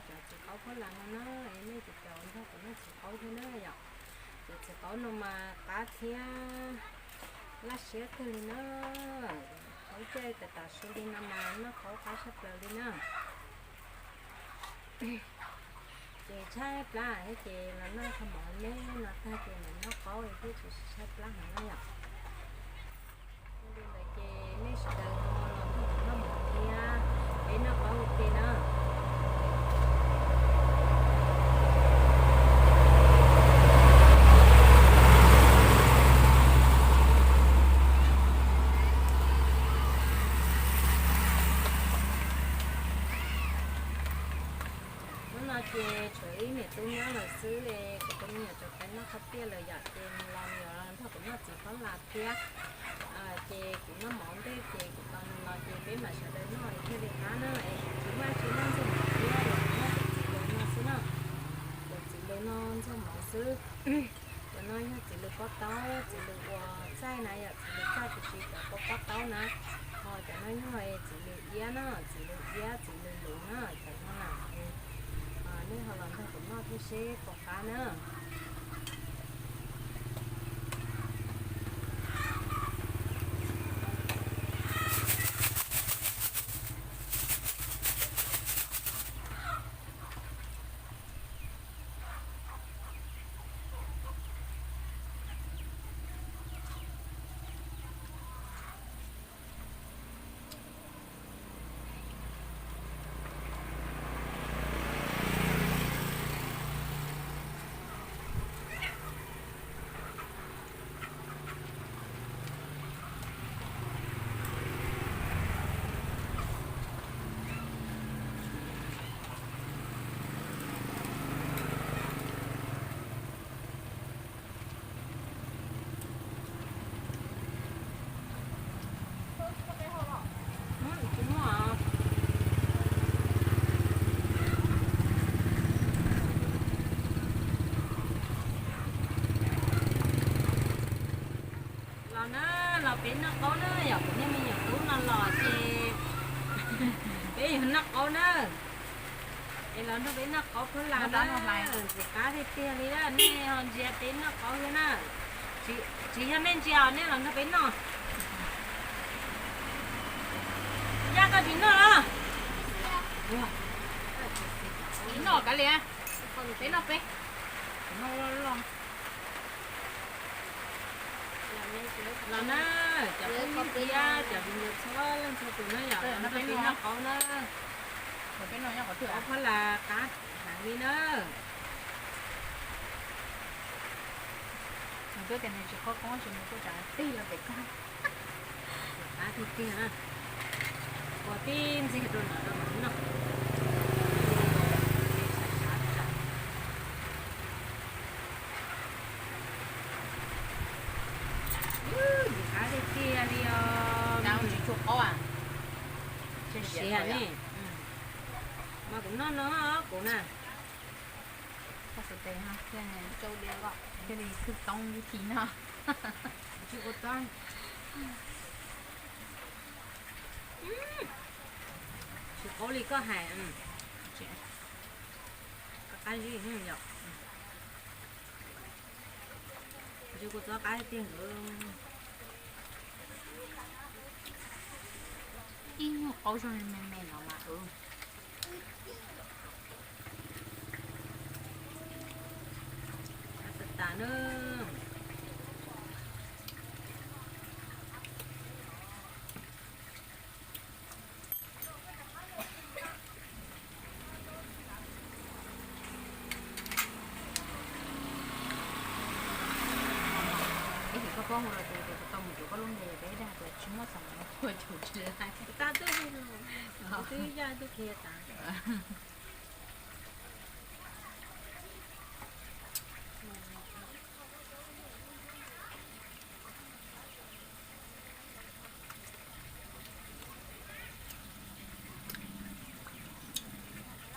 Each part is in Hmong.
Cov txiv qaub phab las no na, nej cov nrog kuv noj txiv qaub thiab na yom. Cov txiv qaub no mas qab thiab laj siab kawg li na. Qaub caij tas tas su li no mas noj qaub qab tshaj plaws li na. Ces tshaib plab thiab ces los noj kho mov me no tag ces mam noj qaub thiab tsis tshaib plab heev na yom. Li ntawd ces nej sawv daws ho los nrog kuv noj mov thiab peb noj qaub ua ke na. Hnub no ces tshuav ib niam tub nyob lawm xwb es kuv tus me nyuam tseem pheej noj qhov tiaj lawm yom, ces nws los nws yuav nrog kuv noj txiv phab las thiab. Ces kuv noj mov ntej ces kuv tos nws los ces peb mam sawv daws noj es thiaj li qab na. Es tsis muaj tsis noj ntxuag mov thiab es noj cov txiv lws no xwb na. Cov txiv lws no ntxuag mov xwb. Cov no yog txiv lws pob taub, txiv lws uas txaij na yom, txiv lws txaij tiam sis cov pob pob taub na. Ho cov no yog txiv lws iab na, txiv lws iab, txiv lws luv na, cov no na. Nej ho los nrog kuv noj thiab seb puas qab na. Los na, los peb noj qaub na, yog kuv niag me nyuam tub no los ces peb yuav noj qaub na. Es los nrog peb noj qaub phab las na, ntxim qab tiag tiag li na, nej ho ntsia peb noj qaub thiab na. Tsis yog nej ntsia os, nej los nrog peb noj. Yaj, koj tsis noj los? Tsis noj kav liam, peb noj peb. Los na, cov phooj ywg thiab cov viv ncaus txhua leej txhua tus na yom, nrog peb noj qaub na. Qaub phab las qab heev li na. Nws twb tias nws tsis qaub qoob ces nws kuj tsav tig los pem koj. Qab tiag tiag na. Ua tib ntxig rau no rau mam noj. Qab tiag tiag li os. Tsis tshua qaub, siav siav ne. Mas kuv noj no kuv na. Koj xav tes thiaj li khwb toob ib thim no. Tsis ua tau. Tsis qaub li koj hais. Qab zib yom. Tsis ua txob qab tiag nkawd. Ib nyuag qaub zoo me me no mas. Tas tas na. Ib sim koj paub hu los ces kuv tau mus cuag koj lub npe, peb dag tias tsis muaj xav mus ua cuag tsis lais. Tas twb, twb yaj twb qhia tas.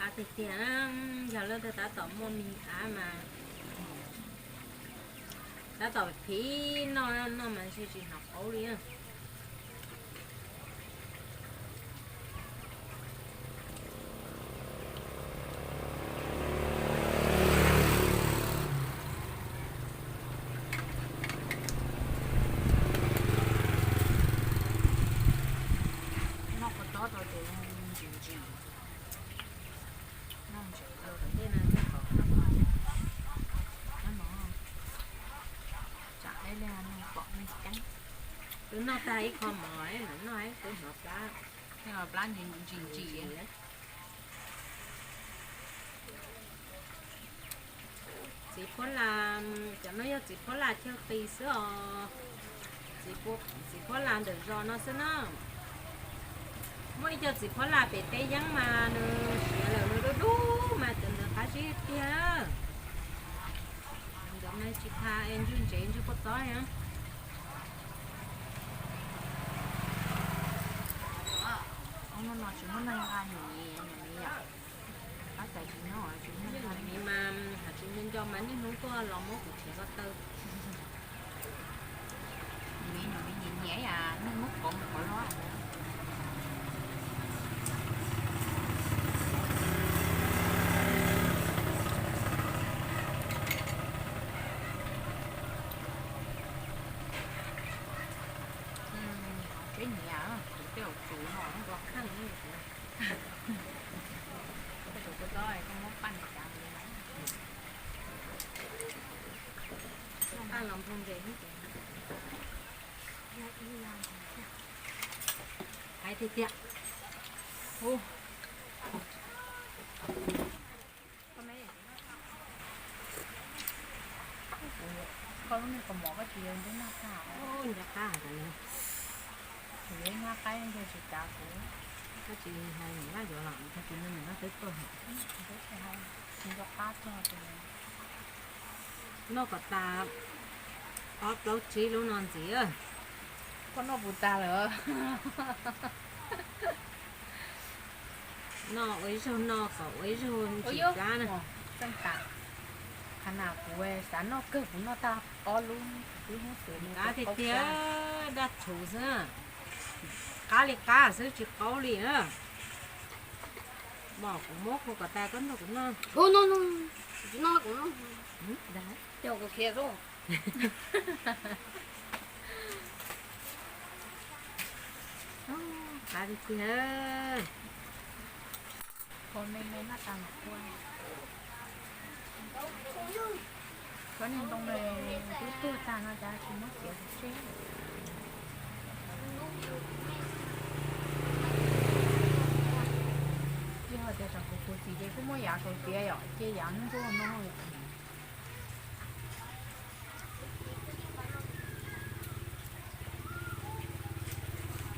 Av tiag tiag, yog lawv tab tom muaj me av mas tab tom phiv noj, noj mas tsis hnov qaub li. Noj tag ib qho mov, noj ib tug hnov plab, plab ntsim ntsim. Txiv phuab la, cov no yog txiv phuab la chaw qis xwb os. Txiv phuab la ntawm zos no xwb na. Muaj ib co txiv phuab la pem teb yeeb mas nws siav lawm nws dub dub mas cov ntawd qab zib tiag. Ntawd mas tsis tas es ntswg ntsev ntswg kua txob na. Hnub no tsis muaj neeg nqa nyuam miv, nyuam miv yom. Tab tais tsis nyob tsis muaj neeg nqa miv mas hais tsis nco nco mas niaj hnub tuaj los muab kuv txiav ko taw. Miv nyuam miv nyiam nyiam yam neeg muab qov mus qov los. Peb nyiam kuv tej hauv tsuv no nrog kheej. Tej tus kua txob koj muab paj cav li na. Paj los npog ntses. Hais tiag tiag. Koj lub niag kaus mom koj tsis yog ntuj noj tag, nco qab hais tias nws, kuv yuav ib hnab qaib ntshe tsis kav kuv. Koj tsis hais niam Vaj yuav los tag kis no niam Vaj twb tuaj. Tsis nco qab txog tus. Noj kom tas ob plaub tsib lub no ntxiv. Koj noj puas tas lawm? Noj ua ib zaug no kom ua ib zaug ntsim plab na. Tseej tas. Qhov nas kuv xav noj kawg kuv noj tag ob lub, twb hnub xwb. Qab tiag tiag, daj rhuv xwb. Qab li qab xwb tsis qaub li na. Mom kuv muab kho kom tas koj nrog kuv noj. Tsis noj kuv noj. Dag, cog kuv khiav xwb. Qab tiag tiag. Kho me me noj tas mas kua. Cov niag ntoo twb tuag tag no cas tsis muab txiav tseg. Yog hais tias tsam kuv khuv xim ces kuj muab yav saum tiav yom, cia yav ntsuab no.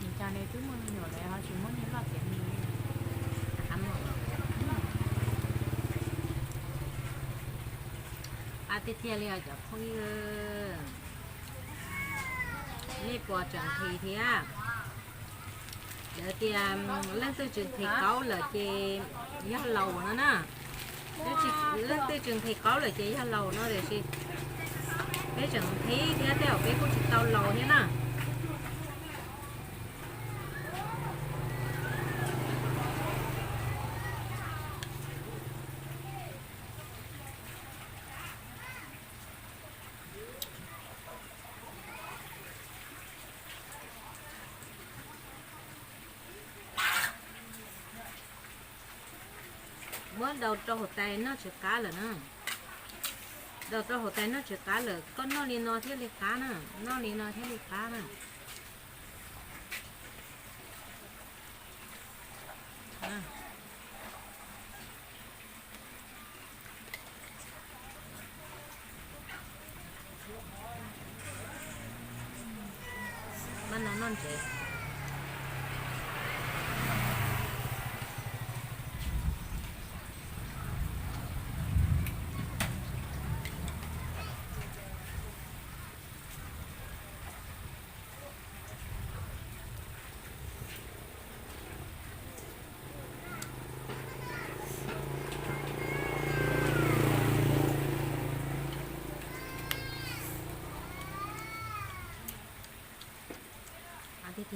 Nws cas nws twb muaj me nyuam lawm ho tsis muab niag loj tiav li. Qab tiag tiag li os cov phooj ywg. Nej puas tseem nqhis thiab? Lawv tias leej twg tsis nqhis qaub lawm ces yog laus no na. Leej twg tsis nqhis qaub lawm ces yog laus no tiam sis peb tseem nqhis thiab tej zaum peb kuj tsis tau laus thiab na. Muab daus rau hauv tais noj tsis qab lawm na. Daus rau hauv tais noj tsis qab lawm, koj noj li no thiaj li qab na, noj li no thiaj li qab na. Maj no noj ntsev. Qab tiag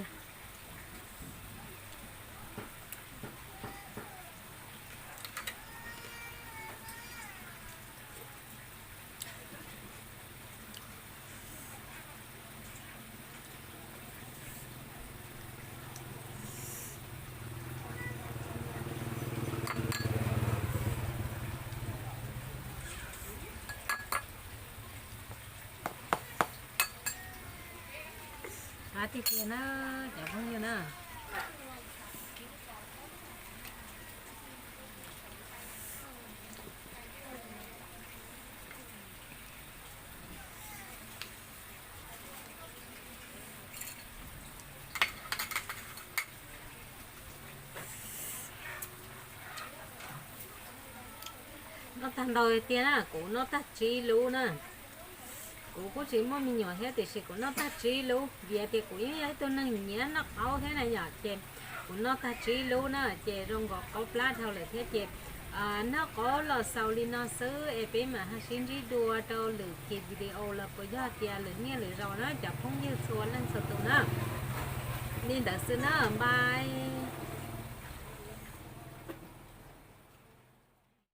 Tiag tiag na, cov phooj ywg na. Noj tag ntau tiag na, kuv noj tag tsib lub na. Kuv kuj tsis muaj me nyuam thiab tiam sis kuv noj tag tsib lub vim tias kuv yeej yog ib tug neeg nyiam noj qaub thiab na yom, ces kuv noj tag tsib lub na ces zoo nkaus qaub plab dhau lawm thiab ces noj qaub los xaus li no xwb es peb mam ho sib ntsib dua rau lwm ki video los puas yog tias lwm niaj lwm zaus na cov phooj ywg txhua leej txhua tus na. Li ntawd xwb na, bye.